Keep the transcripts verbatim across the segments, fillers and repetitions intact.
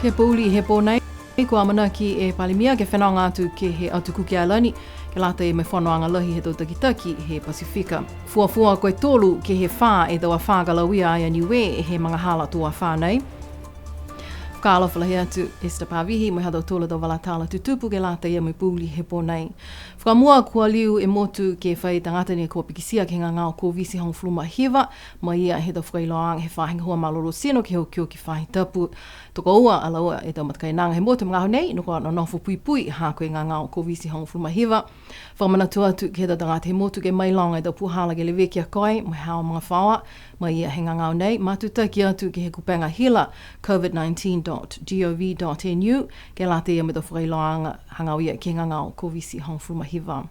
He pouli he pō nei, kua amanaki e Palemia ke fenoga atu ke he Atu Kuki Ailani, ke lata mo e fonoaga lahi he tau takitaki he Pasifika. Fuafua ko e tolu ke he fā e tau afā ka lauia ai a Niue he magahala tō afā nei. Fakaalofa lahi atu Esther Pavihi mo e ha tautolu a tau vala tala tutupu ke lata mo e pouli he pō nei. Fakamua kua liu e motu ke fai tagata ne kua pikitia ke he gagao Koviti hogofulu ma hiva, mai ia he tau fakailoaaga he faahi gahua malolō tino ke he okioki faahi tapu. Tokoua a laua e tau matakainaga he motu he magaaho nei, ne kua nonofo puipui ha ko e gagao Koviti hogofulu ma hiva. Fakamanatu atu ke he tau tagata he motu ke mailoga e tau puhala ke leveki a koe mo e haau magafaoa, mai ia he gagao nei, matutaki atu ke he kupega hila covid nineteen dot gov dot N U, ke lata mo e tau fakailoaaga hagaao ia ke he gagao Koviti hogofulu ma hiva.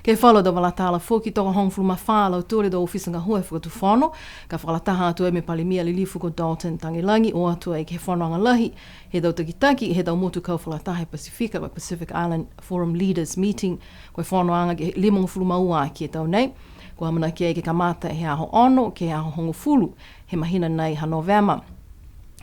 Ke he falu a tau vala tala foki, tokohogofulu ma fā a lautolu e tau ofisa gahua he Fakatufono, ka fakalataha atu ai mo e Palemia Lilifu ko Dalton Tagelagi, o atu ai ke he fonoaga lahi he tau takitaki he tau motu kau fakalataha he Pasifika, ko e Pacific Island Forum Leaders Meeting, ko e fonoaga ke limagofulu ma ua aki e tau nei. Kua amanaki ai ke kamata he aho ono ke he aho hogofulu he mahina nei ha Novema,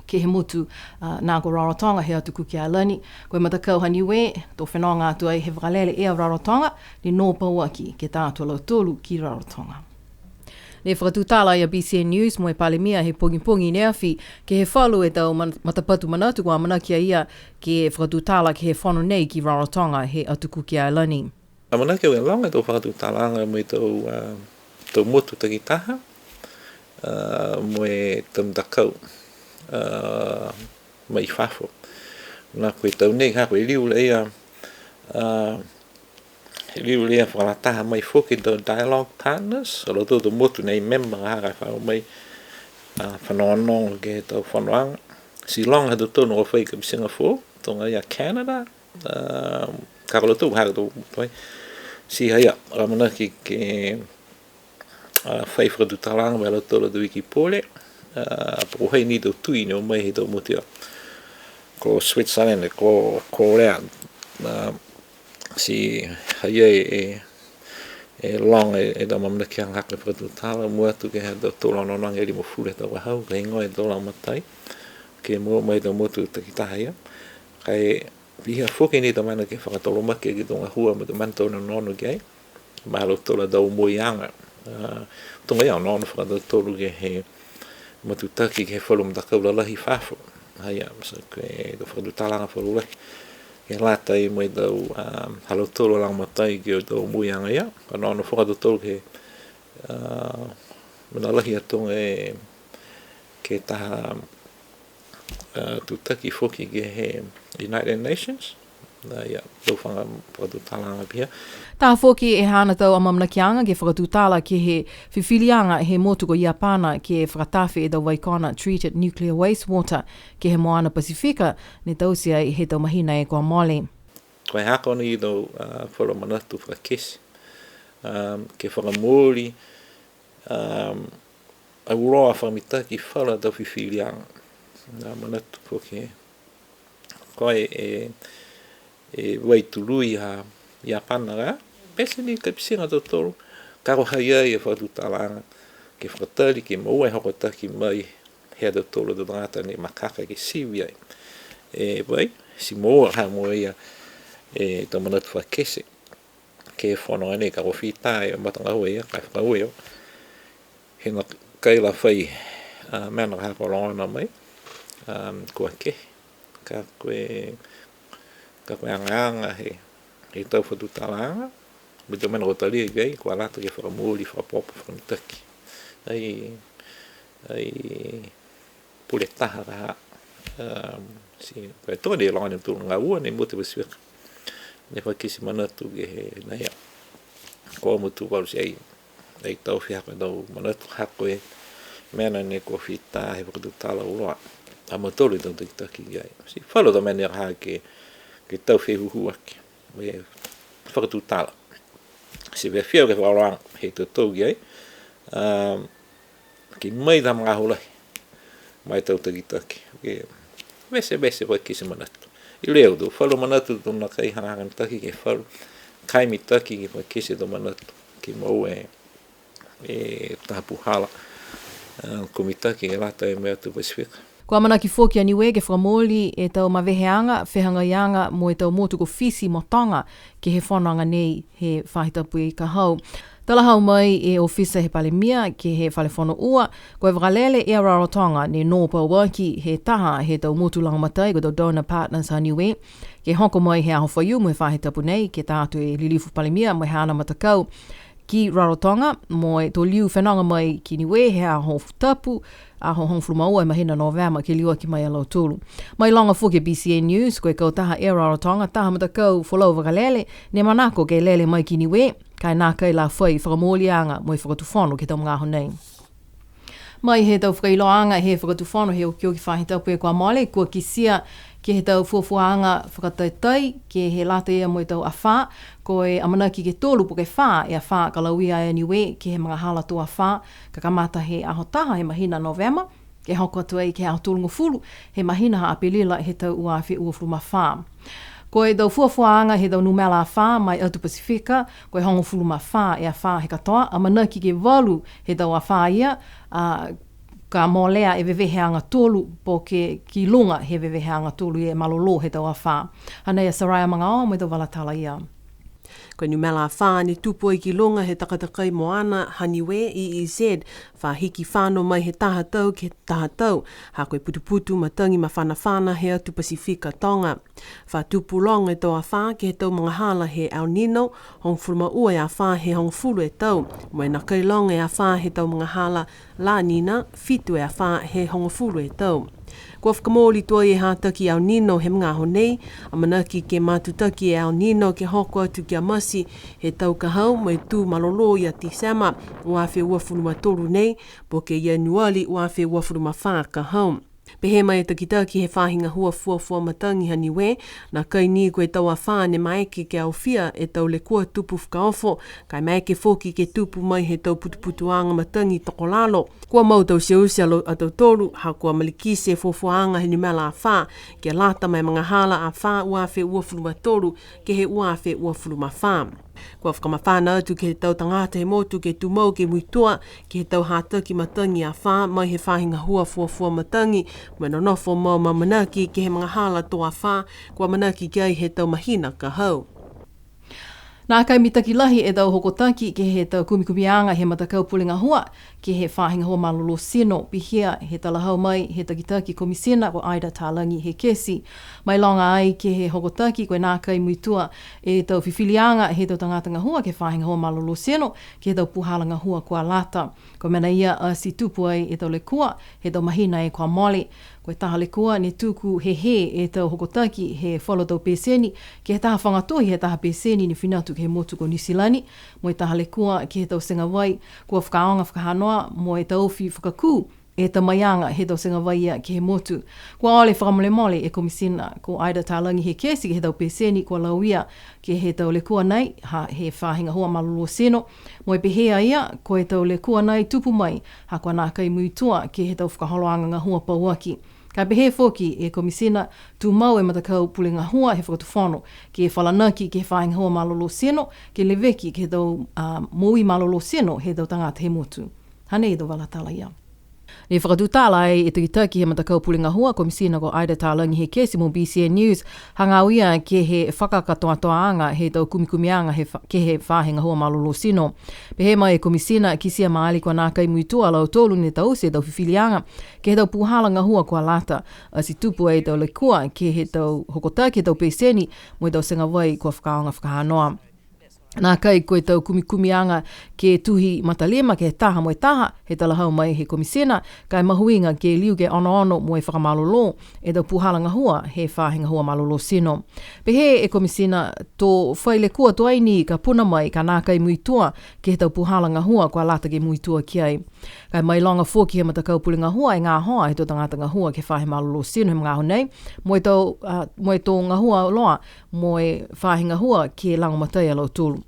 ke he motu, a, nā ko Rarotonga he Atu Kuki Ailani. Ko e matakau ha Niue, to fenoga atu ai he vakalele Air Rarotonga, ne nō pauaki ke ta atu a lautolu ki Rarotonga. Ne fakatutala ai a B C N News mo e Palemia he pogipogi ne afi, ke he falu e tau man-, matapatu manatu kua amanaki a ia ke fakatutala ke he fono nei ki Rarotonga he Atu Kuki Ailani. Amanaki au ke loga e tau fakatutalaaga mo e tau, a, tau motu takitaha, a, mo e tau matakau, a, mai fafo. Nā ko e tau nei ha ko e liu lā ia, a, liu lā ia fakalataha mai foki e tau dialogue partners, a lautolu tau motu nei member ha ka fano mai, a, fanogonogo ke he tau fonoaga. Ti loga ha tautolu ne kua fai kapitiga foou, tuga ia Canada, a, ka ko lautolu, ha ko lautolu, toi. Ti ha ia, amanaki ke, a, fai fakatutalaaga mo lautolu he tau iki pule, a, po ko hai ni tau tui ne o mai he tau motu ia. Ko Switzerland, ko Korea, a, ti ha ia e, e, e loga e, e tau amaamanakiaga ke fakatutala, mua atu ke he ha tautolu onoonoaga e limagofulu he tau ka hau, ka e heigoa e tau lagomatai, ke moua mai he tau motu takitaha ia. Ka e Pihia foki ni e tau mena ke fakatolomaki ke he tau gahua mo e tau mena tau onoono ki ai. Ma ha lautolu a tau momoiaga. A, tuga ia onoono fakatautolu ke he matutaki ke he falu matakau lalahi fafo. Ha ia, ti ko e tau fakatutalaaga falu lahi. Ke lata mo e tau, a, ha lautolu a lagomatai ke he tau momoiaga ia. Onoono fakatautolu ke he, a, mena lahi a tuga e, ke he taha a, tutaki foki ke he United Nations. A, ia, tau faga fakatutalaaga pihia. Taha foki e haana tau amaamanakiaga ke fakatutala ke he fifiliaga he motu ko Iapana ke fakatafe e tau vai kona treated nuclear waste water ke he moana Pasifika, ne taute ai he tau mahina e kua mole. Ko e hako ni e tau, a, falu manatu fakakite, a, ke fakamooli, a, auloa fakamitaki falu a tau fifiliaga. A, manatu foki ko e, e, e vai tului ha Iapana ka, pete ni kapitiga ha tautolu, ka ko e ha ha i ai e fakatutalaaga ke fakatali, ke moua e hokotaki mai he ha tautolu a tau tagata ne makaka ke sivi ai. E vai, ti moua ha mo ia e tau manatu fakakite ke he fono nei, ka ko e fita e matagahua ia, ka e fakaaue au. He nākai la fai, a, mena ka ha ko e logona mai, a, kua kehe, ka ko e, ka ko e agaaga he, he tau fakatutalaaga, mo e tau mena kua talia ki ai, kua lata ke fakamooli, fakaopoopo, fakamitaki. Ai, ai, pule taha ka ha, um, ti, ko e toka ni e loga ni tū gahua ni mo e Pasifika. Ne fakakite manatu ke he, na ia. Ko e motu valu ti ai, ai tau fia ko e tau manatu ha ko e mena ne kua fita he fakatutala auloa. A mautolu e tau takitaki ki ai. Ti falu tau mena ha ke, ke tau fia huhuaki. Mo e fakatutala. Ti fiafia ke fakaloaga, he totou ki ai. Um, ke mai tama gahua lahi, ma e tau takitaki. Ke vesevese fakakite manatu. I leo tau, falu manatu tau nākai hagahaga mitaki ke falu, kai mitaki ke fakakite tau manatu. Ke moua e, e taha puhala, a, kua mitaki ke lata mo e Atu Pasifika. Kua amanaki foki a Niue ke fakamooli e tau maveheaga, fehagaiaga mo e tau motu ko Fisi mo Toga, ke he fonoaga nei he faahi tapu ka hau. Talahau mai e ofisa he Palemia ke he Fale Fono Ua, ko e vakalele Air Rarotonga ne nō pauaki he taha he tau motu lagomatai ko e tau donor partners ha Niue, ke hoko mai he aho Faiumu he faahi tapu nei, ke tā atu e Lilifu Palemia mo e haana matakau ki Rarotonga, mo e to liu fenoga mai ki Niue he aho Tapu, aho hogofulu ma ua e mahina Novema, ke liuaki mai a lautolu. Mailoga foki e B C N News, ko e kautaha Air Rarotonga, taha matakau folau vakalele, ne manako ke lele mai ki Niue, ka e nākai la fai fakamooliaga mo e fakatufono ke he tau magaaho nei. Mai he tau fakailoaaga he fakatufono he okioki faahi tapu kua mole, kua kitia ke he tau fuafuaaga fakataitai, ke he lata ia mo e tau afā, ko e amanaki ke tolu po ke fā e afā ka lauia e Niue ke he magahala tō afā, ka kamata he aho taha he mahina Novema, ke hoko atu ai ke he aho tolugofulu he mahina ha Apelila he tau ua afe uafulu ma fā. Ko e tau fuafuaaga he tau numela afā mai atu Pasifika, ko e hogofulu ma fā e afā he katoa, amanaki ke valu he tau afā ia, a, ka molea e veveheaga tolu, po ke ki luga he veveheaga tolu e malolō he tau afā. Hanei a Soraya Magaoa mo e tau vala tala ia. Ko e numela afā ne tupu ai ki luga he takatakai moana ha Niue, E E Z, fa hiki fano mai he taha tau ke he taha tau, ha ko e putuputu matagi mafanafana he atu Pasifika Toga. Fa tupu loga e tau afā ke he tau magahala he El Nino, hogofulu ma ua e afā he hogofulu e tau, mo e nākai loga e afā he tau magahala La Nina, fitu e afā he hogofulu e tau. Kua fakamooli tuai e hataki El Nino he magaaho nei, amanaki ke matutaki e El Nino ke hoko atu ki a Masi he tau ka hau, mo e tū malolō ia Tesema ua afe uafulu ma tolu nei, po ke Ianuali ua afe uafulu ma fā ka hau. Pehē mai e takitaki he faahi gahua fuafua matagi ha Niue, nākai ni ko e tau afā ne maeke ke aofia e tau lekua tupu fakaofo, ka e maeke foki ke tupu mai he tau putuputuaga matagi tokolalo. Kua mau tauteute a lo-, a tautolu, ha kua malikiti e fuafuaaga he numela afā, ke lata mo e magahala afā ua afe uafulu ma tolu ke he ua afe uafulu ma fā. Kua fakamafana atu ke he tau tagata he motu ke tumau ke muitua ke he tau hataki matagi afā mai he faahi gahua fuafua matagi, mo e nonofo mo e amaamanaki ke he magahala tō afā, kua amanaki ki ai he tau mahina ka hau. Nākai mitaki lahi e tau hokotaki ke he tau kumikumiaga he matakau pule gahua, ke he faahi gahua malolō tino, pihia he talahau mai he takitaki Komisina ko Ida Talagi Hekesi. Mailoga ai ke he hokotaki ko e nākai muitua e tau fifiliaga he tau tagata gahua ke he faahi gahua malolō tino, ke he tau puhala gahua kua lata. Ko e mena ia ati tupu ai e tau lekua he tau mahina kua mole. Ko e taha lekua ne tuku he hē e tau hokotaki he falu tau peseni, ke he taha faga tohi he taha peseni ne fina atu ke he motu ko Niu Silani, mo e taha lekua ke he tau tegavai kua fakaaoga fakahanoa mo e taofi fakakū e tamaiaga he tau tegavai ia ke he motu. Kua ole fakamolemole e Komisina ko Ida Talagi Hekesi ke he tau peseni kua lauia ke he tau lekua nei ha he faahi gahua malolō tino, mo e pehē a ia, ko e tau lekua nei tupu mai ha kua nākai muitua ke he tau fakaholoaga gahua pauaki. Ka e pehē foki e Komisina, tumau e matakau pule gahua he fakatufono ke falanaki ke he faahi gahua malolō tino, ke leveki ke he tau, a, moui malolō tino he tau tagata he motu. Hanei e tau vala tala ia. Ne fakatutala ai e takitaki he matakau pule gahua, Komisina ko Ida Talagi Hekesi mo B C N News, hagaao ia ke he fakakatoatoaaga he tau kumikumiaga he fa-, ke he faahi gahua malolō tino. Pehē mai e Komisina, kitia maali kua nākai muitua a lautolu ne taute e tau fifiliaga ke he tau puhala gahua kua lata, ati tupu ai e tau lekua ke he tau hokotaki he tau peseni mo e tau tegavai kua fakaaoga fakahanoa. Nākai ko e tau kumikumiaga ke tuhi matalima ke he taha mo e taha, he talahau mai he Komisina, ka e mahuiga ke liu ke onoono mo e fakamalolō e tau puhala gahua he faahi gahua malolō tino. Pehē e Komisina, to fai lekua tuai ni ka puna mai ka nākai muitua ke he tau puhala gahua kua lata ke muitua ki ai. Ka e mailoga foki he matakau pule gahua e gahoa he tau tagata gahua ke he faahi malolō tino he magaaho nei, mo e tau, a, mo e tau gahua loa mo e faahi gahua ke lagomatai a lautolu.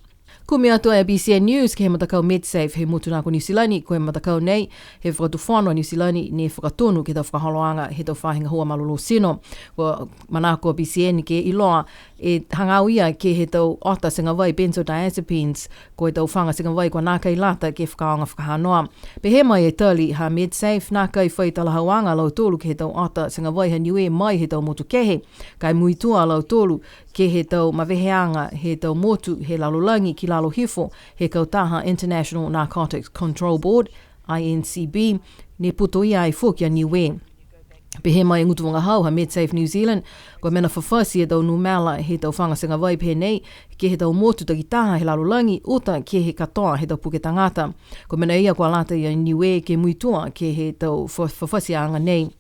Kumi atu e B C N News ke he matakau MedSafe he motu nā ko Niu Silani, ko e matakau nei he Fakatufono a Niu Silani ne fakatonu ke he tau fakaholoaga he tau faahi gahua malolō tino. Kua manako a B C N ke iloa e hagaao ia ke he tau ota tegavai benzodiazepines, ko e tau faga tegavai kua nākai lata ke fakaaoga fakahanoa. Pehē mai e tali ha MedSafe, nākai fai talahauaga a lautolu ke he tau ota tegavai ha Niue mai he tau motu kehe, ka e muitua a lautolu ke he tau maveheaga he tau motu he lalolagi ki lalo hifo he kautaha International Narcotics Control Board, I N C B, ne putoia ai foki a Niue. Pehē mai e gutu vagahau ha MedSafe New Zealand, ko e mena fafati e tau numela he tau faga tegavai pehē nei ke he tau motu takitaha he lalolagi, uta ke he katoa he tau puke tagata. Ko e mena ia kua lata ia Niue ke muitua ke he tau fa-, fafatiaga nei.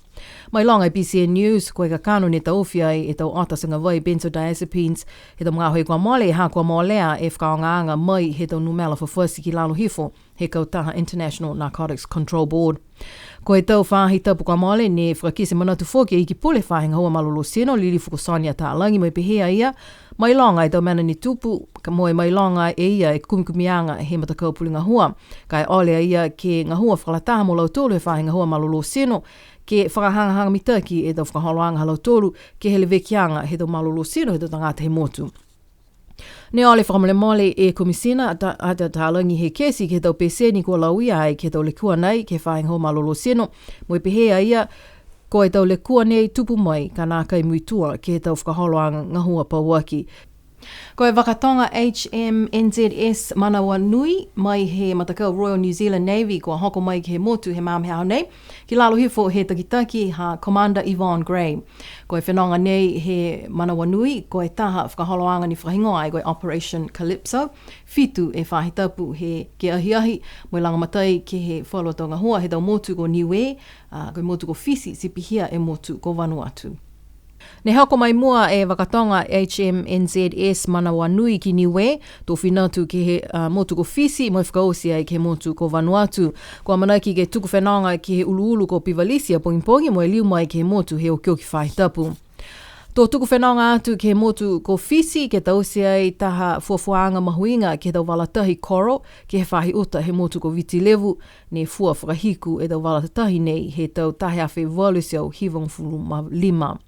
Mailoga e B C N News, ko e kakano ne taofi ai e tau ota tegavai benzodiazepines he tau magaaho kua mole, ha kua molea e fakaaogaaga mai he tau numela fafati ki lalo hifo he kautaha International Narcotics Control Board. Ko e tau faahi tapu kua mole ne fakakite manatu foki e Iki Pule Faahi Gahua Malolō Tino, Lilifu ko Sonia Talagi, mo e pehē a ia, mailoga e tau mena ne tupu, ka mo e mailoga e ia e kumikumiaga he matakau pule gahua, ka e ole a ia ke gahua fakalataha mo lautolu he faahi gahua malolō tino, ke fakahagahaga mitaki e tau fakaholoaga ha lautolu ke he levekiaga he tau malolō tino he tau tagata he motu. Ne ole fakamolemole e Komisina a Ta-, Ata Talagi Hekesi ke he tau peseni kua lauia ai ke he tau lekua nei ke he faahi gahua malolō tino, mo e pehē a ia, ko e tau lekua nei tupu mai ka nākai muitua ke he tau fakaholoaga gahua pauaki. Ko e vakatoga H M N Z S Manawanui mai he matakau Royal New Zealand Navy kua hoko mai ke he motu he magaaho nei, ki lalo hifo he takitaki ha Commander Yvonne Gray. Ko e fenoga nei he Manawanui, ko e taha fakaholoaga ne fakahigoa ai ko e Operation Calypso, fitu e faahi tapu he ke ahiahi, mo e lagomatai ke he falu a tau gahua he tau motu ko Niue, a, ko e motu ko Fisi, ti pihia e motu ko Vanuatu. Ne hoko mai mua e vakatoga H M N Z S Manawanui ki Niue, to fina atu ke he, a, motu ko Fisi, mo e fakaoti ai ke he motu ko Vanuatu. Kua amanaki ke tuku fenoga ke he uluulu ko Pivalisi a pogipogi, mo e liu mai ke he motu he okioki faahi tapu. To tuku fenoga atu ke he motu ko Fisi, ke taute ai taha fuafuaaga mahuiga ke he tau vala tahi coral, ke he faahi uta he motu ko Viti Levu, ne fua fakahiku e tau vala tahi nei he tau taha e afe valu e teau hivagofulu ma lima.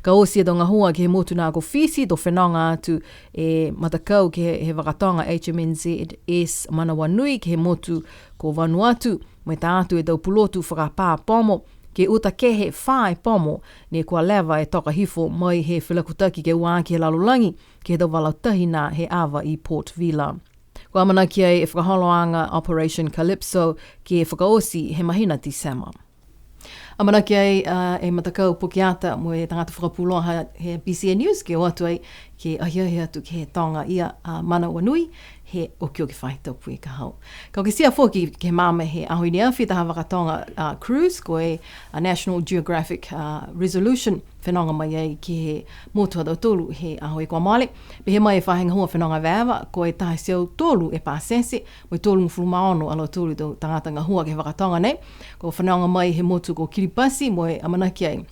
Ka oti e tau gahua ke he motu nā ko Fisi, to fenoga atu e matakau ke he, he vakatoga H M N Z S Manawanui ke he motu ko Vanuatu, mo e tā atu e tau pulotu fakapā pomo, ke uta kehe fā e pomo, ne kua leva e toka hifo mai he felakutaki ke ua aki he lalolagi, ke he tau vala tahi nā he ava i Port Vila. Kua amanaki ai e fakaholoaga Operation Calypso ke fakaoti he mahina Tesema. Amanaki ai, a, e matakau pukeata mo e tagata fakapuloa ha, he B C N News ke o atu ai ke ahiahi atu ke he toga ia a Manawanui he okioki faahi tapu ka hau. Ka kitia foki ke he magaaho he aho i ne afi taha vakatoga, a, cruise, ko e, a, National Geographic, a, Resolution, fenoga mai ai ke he motu ha tautolu he aho kua mole. Pehē mai e faahi gahua fenoga evaeva, ko e taha e teau tolu e pasese, mo e tolugofulu ma ono a lautolu e tau tagata gahua ke he vakatoga nei. Kua fenoga mai he motu ko Kiripati, mo e amanaki ai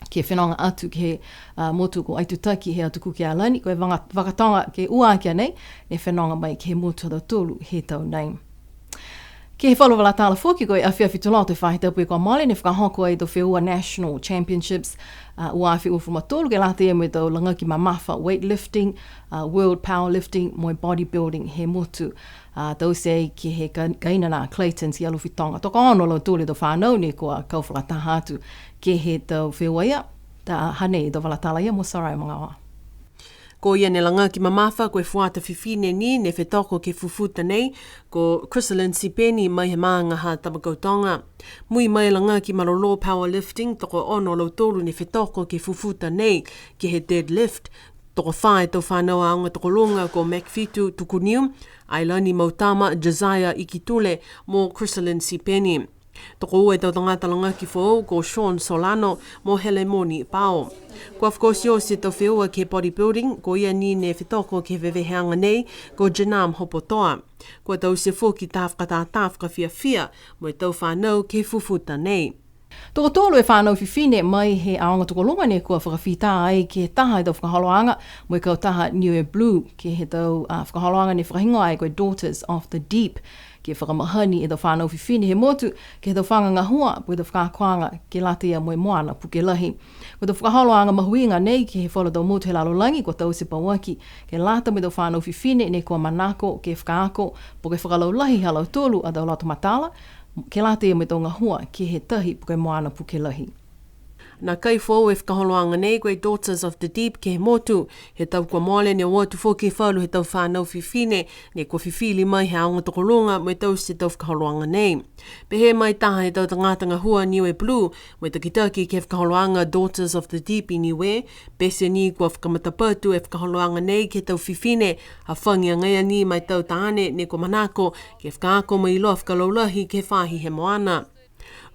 ke fenoga atu ke he, a, motu ko Aitutaki he Atu Kuki Airani, ko e vaga-, vakatoga ke ua aki a nei, ne fenoga mai ke he motu ha tautolu he tau nei. Ke he falu vala tala foki, ko e afiafi Tuloto he faahi tapu kua mole, ne fakahoko ai e tau feua National Championships, a, ua afe uafulu ma tolu, ke lata ia mo e tau lagaki mamafa weightlifting, a, world powerlifting, mo e bodybuilding he motu. A, taute ai ke he ka-, kaina nā Clayton ti Alofi Toga. Tokoono a lautolu e tau fanau ne kua kau fakataha atu ke he tau feua ia, ta, hanei e tau vala tala ia mo Sarai Magaoa. Ko ia ne lagaki mamafa, ko e fuata fifine ni ne fetoko ke he fufuta nei, ko Chrysalyn Sipeni mai he maaga ha Tamakautoga. Mui mai e lagaki malolō powerlifting, tokoono a lautolu ne fetoko ke he fufuta nei, ke he deadlift. Tokofā e tau fanau aoga tokoluga ko Macfitu Tukuniu, Ailani Mautama, Josiah Ikitule, mo Chrysalyn Sipeni. Tokoua e tau tagata lagaki foou ko Sean Solano mo Helemoni Pao. Kua fakaotioti e tau feua ke he bodybuilding, ko ia ni ne fetoko ke he veveheaga nei, ko Janam Hopotoa. Kua taute foki taha fakatātā fakafiafia mo e tau fanau ke he fufuta nei. Tokotolu e fānau fifine mai he aoga tokoluga ne kua fakafita ai ke he taha he tau fakaholoaga mo e kautaha Niue Blue, ke he tau, a, fakaholoaga ne fakahigoa ai ko e Daughters of the Deep, ke fakamahani e tau fānau fifine he motu ke he tau faga gahua po ke tau fakaakoaga ke lata ia mo e moana puke lahi. Ko e tau fakaholoaga mahuiga nei ke he falu tau motu he lalolagi, kua taute pauaki ke lata mo e tau fānau fifine ne kua manako ke fakaako po ke fakalaulahi ha lautolu a tau loto matala, ke lata ia mo e tau gahua ke he tahi po ke moana puke lahi. Nākai foou e fakaholoaga nei ko e Daughters of the Deep ke he motu, he tau kua mole ne o atu foki falu he tau fānau fifine ne kua fifili mai he aoga tokoluga mo e taute e tau fakaholoaga nei. Pehē mai taha he tau tagata gahua Niue Blue, mo e takitaki ke he fakaholoaga Daughters of the Deep i Niue, pete ni kua fakamatapatu e fakaholoaga nei ke he tau fifine, hafagi agaia ni ma e tau taane ne kua manako ke fakaako mo e iloa fakalaulahi ke he faahi he moana.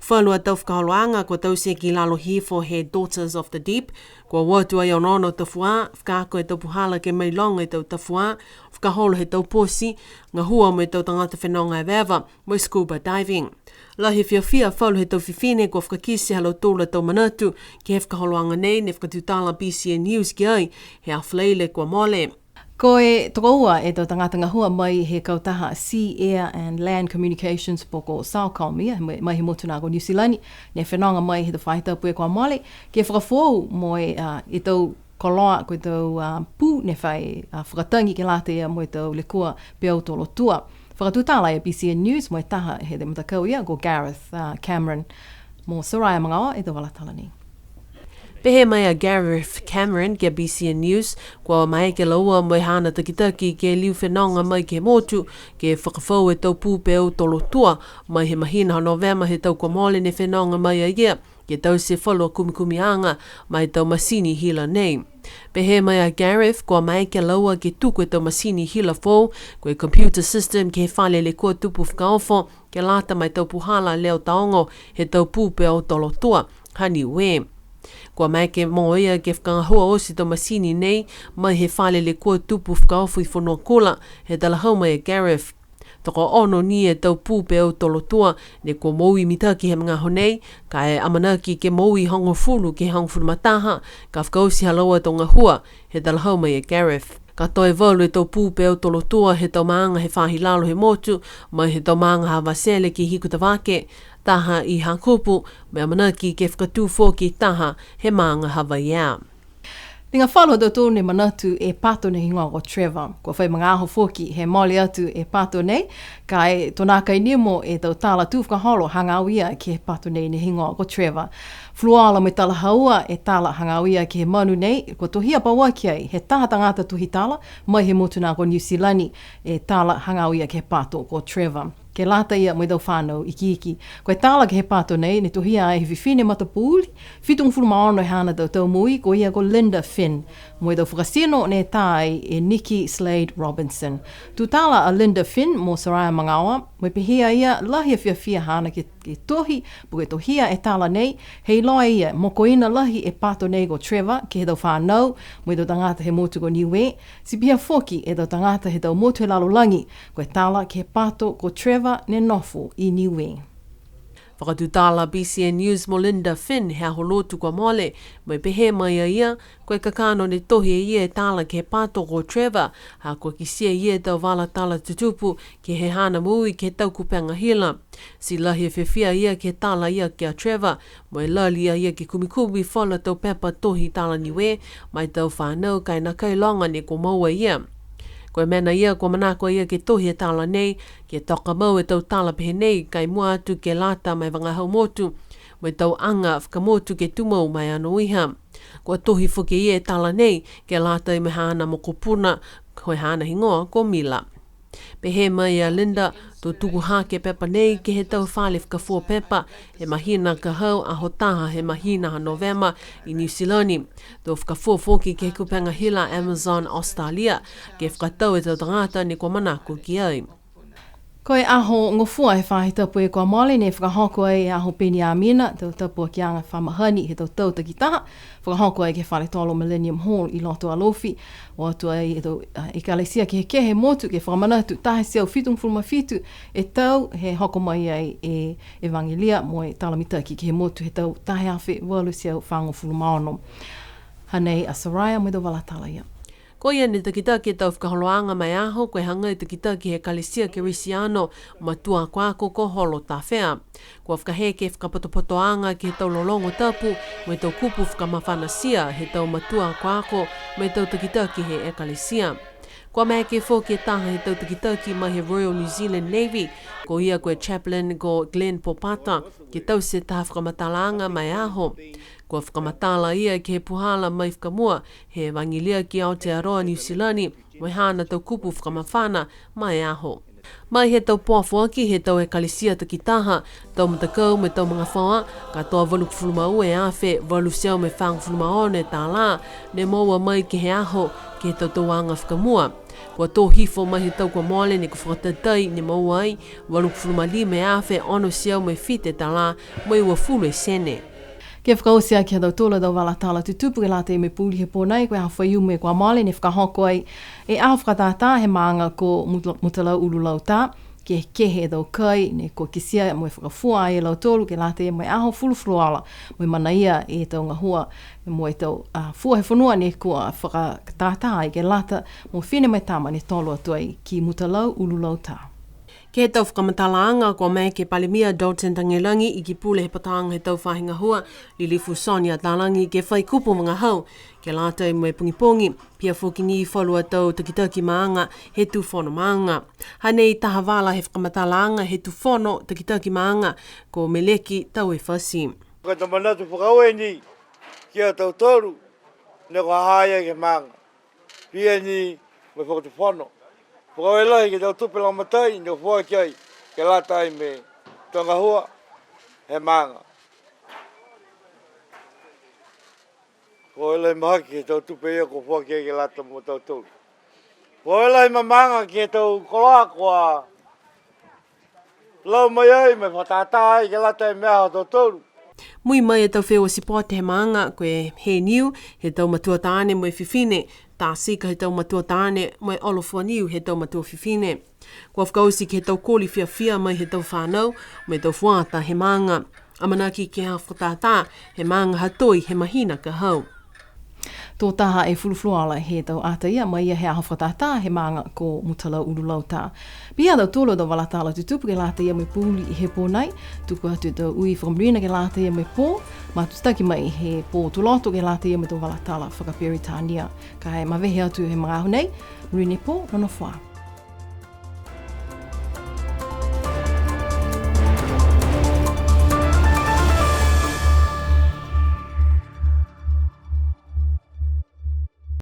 Falu a tau fakaholoaga kua taute ki lalo hifo he Daughters of the Deep, kua o atu ai onoono tafuā, fakaako e tau puhala ke mailoga e tau tafuā, fakaholo he tau poti, gahua mo e tau tagata fenoga evaeva, mo e scuba diving. Lahi e fiafia falu he tau fifine kua fakakite ha lautolu a tau manatu ke he fakaholoaga nei, ne fakatutala BCN News ki ai he aho Falaile kua mole. Ko e tokoua e tau tagata gahua mai he kautaha Sea, Air and Land Communications po ko Cellcom, ia, mai, mai he motu nā ko Niu Silani, ne fenoga mai he tau faahi tapu kua mole, ke fakafoou mo e, a, e tau koloa, ko e tau, a, pū ne fai, a, fakatagi ke lata ia mo e tau lekua peau tolotua. Fakatutala e BCN News mo e taha he tau matakau ia ko Gareth, a, Cameron. Mo Soraya Magaoa e tau vala tala nei. Pehē mai a Gareth Cameron ki a BCN News, kua maeke a laua mo e haana takitaki ke liu fenoga mai ke he motu, ke fakafoou e tau pū peau tolotua, mai he mahina ha Novema he tau kua mole ne fenoga mai a ia, ke taute falu a kumikumiaga ma e tau masini hila nei. Pehē mai a Gareth, kua maeke a laua ke tuku e tau masini hila foou, ko e computer system ke he fale lekua tupu fakaofo, ke lata ma e tau puhala leo taogo he tau pū peau tolotua ha Niue. Kua maeke mo ia ke fakagahua oti e tau masini nei mai he fale lekua tupu fakaofo i Fonuakula, he talahau mai a Gareth. Tokoono ni e tau pū peau tolotua ne kua moui mitaki he magaaho nei, ka e amanaki ke moui hogofulu ke hogofulu ma taha, ka fakaoti ha laua e tau gahua, he talahau mai a Gareth. Ka toe valu e tau pū peau tolotua he tau maaga he faahi lalo he motu, mai he tau maaga ha Avatele ki Hikutavake, taha i Hakupu, mo e amanaki ke fakatū foki taha he maaga ha Vaiea. Liga falu a tautolu ne manatu e pato ne higoa ko Trevor. Kua fai magaaho foki he mole atu e pato nei, ka e to nākai nimo e tau tala tū fakaholo hagaao ia ke he pato nei ne higoa ko Trevor. Fuluola mo e talahaua e tala hagaao ia ke he manu nei, kua tohia pauaki ai he taha tagata tohi tala mai he motu nā ko Niu Silani e tala hagaao ia ke he pato ko Trevor. Ke lata ia mo e tau fānau ikiiki. Ko e tala ke he pato nei, ne tohia ai he fifine matapouli, fitugofulu ma ono e haana tau tau moui, ko ia ko Linda Finn, mo e tau fakatino ne tā ai e Nikki Slade Robinson. Tutala a Linda Finn mo Soraya Magaoa, mo e pehē a ia, lahi e fiafia haana ke, ke tohi, po ke tohia e tala nei, he iloa e ia, mokoina lahi e pato nei ko Trevor, ke he tau fānau, mo e tau tagata he motu ko Niue, ti pihia foki e tau tagata he tau motu he lalolagi, ko e tala ke he pato ko Trevor ne nofo i Niue. Fakatutala BCN News mo Linda Finn he aho Lotu kua mole, mo e pehē mai a ia, ko e kakano ne tohi e ia e tala ke he pato ko Trevor, ha kua kitia e ia e tau vala tala tutupu ke he haana moui ke he tau kupega hila. Ti lahi e fiafia a ia ke he tala ia ki a Trevor, mo e lali a ia ke kumikumi falu a tau pepa tohi tala Niue, ma e tau fānau ka e nākai loga ne kua moua e ia. Ko e mena ia kua manako a ia ke tohi e tala nei, ke toka mau e tau tala pehē nei, ka e mua atu ke lata ma e vagahau motu, mo e tau aga fakamotu ke tumau ma e anoiha. Kua tohi foki e ia e tala nei, ke lata mo e haana mokopuna, ko e haana higoa ko Mila. Pehē mai a Linda, to tuku hake e pepa nei ke he tau fale fakafua pepa, he mahina ka hau, aho taha he mahina ha Novema i Niu Silani. To fakafua foki ke he kupega hila Amazon Australia, ke fakatau e tau tagata ne kua manako ki ai. Ko e aho gofua he faahi tapu kua mole ne fakahoko ai e aho Peniamina, tau tapuakiaga fa mahani he tau tau takitaha, fakahoko ai ke he fale tolo Millennium Hall i loto Alofi. O atu ai e tau, a, ekalesia kehekehe he motu ke fakamanatu taha e teau fitugofulu ma fitu e tau he hoko mai ai e evagelia mo e tala mitaki ke he motu he tau taha e afe valu e teau fagofulu ma ono. Hanei a Soraya mo e tau vala tala ia. Ko ia ne takitaki e tau fakaholoaga ma e aho, ko e hagai takitaki he Ekalesia Kerisiano matua akoako ko Holo Tafea. Kua fakaheke e fakapotopotoaga ke he tau lologo tapu, mo e tau kupu fakamafanatia he tau matua akoako, mo e tau takitaki he Ekalesia. Kua maeke foki e taha he tau takitaki mai he Royal New Zealand Navy, ko ia ko e Chaplain ko Glenn Popata, ke taute taha fakamatalaaga ma e aho. Kua fakamatala a ia ke he puhala mai fakamua he evagelia ki Aotearoa Niu Silani, mo e haana tau kupu fakamafana ma e aho. Mai he tau poa foaki he tau ekalesia takitaha, tau matakau mo e tau magafaoa, katoa valugofulu ma ua e afe valu e teau mo e fagofulu ma ono e tālā, ne moua mai ke he aho, ke he tau tauaga fakamua. Kua tō hifo mai he tau kua mole ne kua fakatatai ne moua ai, valugofulu ma lima e afe ono e teau mo e fitu e tālā, mo e uafulu e sene. Ke fakaoti aki ha tautolu a tau vala tala tutupu ke lata mo e pouli he pō nai, ko e aho Faiumu kua mole ne fakahoko ai e aho fakatātā he maaga ko Muta-, Mutalau Ululautā, kehekehe e tau kai ne kua kitia mo e fakafua ai e lautolu ke lata mo e aho fulufuluola, mo e manaia e tau gahua mo e tau, a, fua he fonua ne kua fakatātā ai ke lata mo fifine mo e tama ne tolo atu ai ki Mutalau Ululautā. Ke he tau fakamatalaaga, kua maeke e Palemia Dalton Tagelagi, Ikipule he Pataaga he tau Faahi Gahua, Lilifu Sonia Talagi, ke fai kupu vagahau ke lata mo e pogipogi, pihia foki ni falu a tau takitaki maaga he tau fono maaga. Hanei taha vala he fakamatalaaga he tau fono takitaki maaga, ko Meleki Tauefasi. Ko e tau manatu fakaaue ni ki a tautolu ne kua ha ha ia ke he maaga. Pihia ni mo e Fakatufono. Fakaaue lahi ke he tau tupe lagomatai ne foaki ai ke lata ai mo e tau gahua he maaga. Fakaaue lahi mahaki ke he tau tupe ia kua foaki ai ke lata mo tautolu. Fakaaue lahi ma maaga ke he tau koloa kua lau mai ai, mo e fakatātā ai ke lata mo e aho ha tautolu. Mui mai e tau feua sipote he maaga, ko e hē niu he tau matua taane mo e fifine, tā tika he tau matua taane mo e olo fua niu he tau matua fifine. Kua fakaoti ke he tau koli fiafia mai he tau fanau, mo e tau fuata he maaga. Amanaki ke he aho fakatātā he maaga ha Toi he mahina ka hau. Tō taha e fulufuluola he tau ata ia, mai ia he aho fakatātā he maaga ko Mutalau Ululautā. Pihia ha tautolu a tau vala tala tutupu ke lata mo e pouli he pō nai, tuku atu e tau ui fakamonuina ke lata mo e pō, matutaki mai he pō Tuloto ke lata mo e tau vala tala fakaperitania. Ka e mavehe atu he magaaho nei, monuina e pō, nonofo ā.